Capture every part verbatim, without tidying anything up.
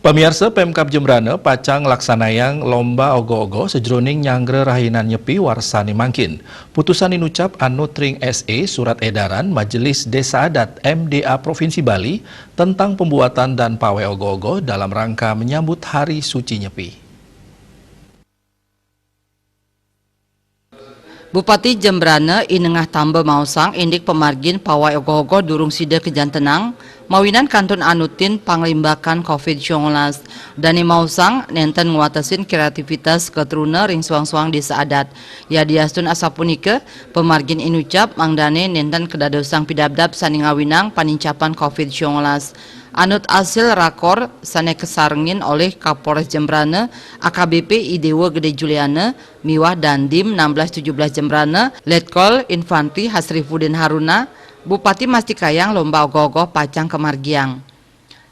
Pamiarsa, Pemkab Jembrana pacang nglaksanayang lomba ogoh-ogoh sajroning nyanggra rahinan Nyepi warsané mangkin. Putusan inucap anut ring S E surat edaran Majelis Desa Adat M D A Provinsi Bali tentang pembuatan dan pawai ogoh-ogoh dalam rangka menyambut Hari Suci Nyepi. Bupati Jembrana I Nengah Tamba maosang indik pamargin pawai ogoh-ogoh durung sida kajantenang, mawinan kantun anutin panglimbakan covid sembilan belas. Dané maosang nénten ngwatesin kreativitas katruna ring soang-soang désa adat. Yadiastun asapunika, pamargin inucap mangdané nénten kadadosang pidabdab sané ngawinang panincapan covid sembilan belas. Anut asil rakor sané kasarengin olih Kapolres Jembrana, A K B P I Déwa Gedé Juliana, miwah Dandim enam belas tujuh belas Jembrana, Letkol Infantri Hasrifuddin Haruna, Bupati mastikayang lomba ogoh-ogoh pacang kamargiang.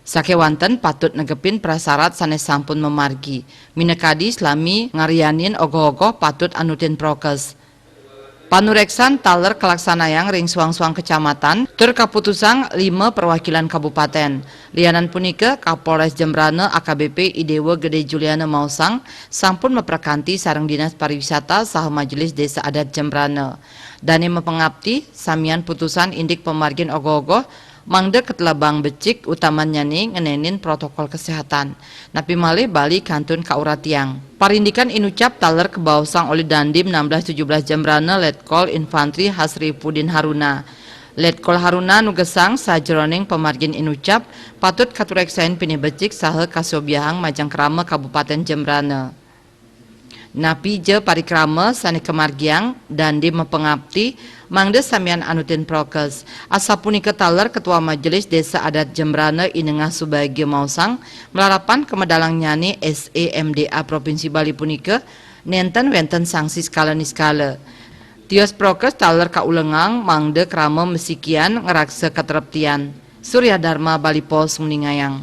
Sakéwanten patut negepin prasarat sané sampun mamargi. Minakadi salami ngaryanin ogoh-ogoh patut anutin prokes. Panuréksan taler kalaksanayang ring soang-soang kecamatan, tur kaputusang lima perwakilan kabupatén. Lianan punika, Kapolres Jembrana A K B P I Déwa Gedé Juliana maosang sampun maprakanti sareng Dinas Pariwisata saha Majelis Désa Adat Jembrana. Dané mapangapti, samian putusan indik pamargin ogoh-ogoh mangda katelebang becik, utamannyané ngenénin protokol kesehatan. Napi malih Bali kantun kauratiang. Parindikan inucap taler kabaosang olih Dandim enam belas tujuh belas Jembrana, Letkol Infantri Hasrifuddin Haruna. Letkol Haruna nugesang sajroning pamargin inucap patut katuréksain pinih becik saha kasobiahang majeng krama Kabupatén Jembrana. Napi ja parikrama sané kamargiang, Dandim mapangapti mangda samian anutin prokes. Asapunika taler Ketua Majelis Désa Adat Jembrana I Nengah Subagia maosang, malarapan kamedalangnyané S E M D A Provinsi Bali punika nénten wénten sanksi skala niskala. Tios prokes taler kaulengang mangda krama masikian ngraksa katreptian. Surya Dharma, Bali Post, nguningayang.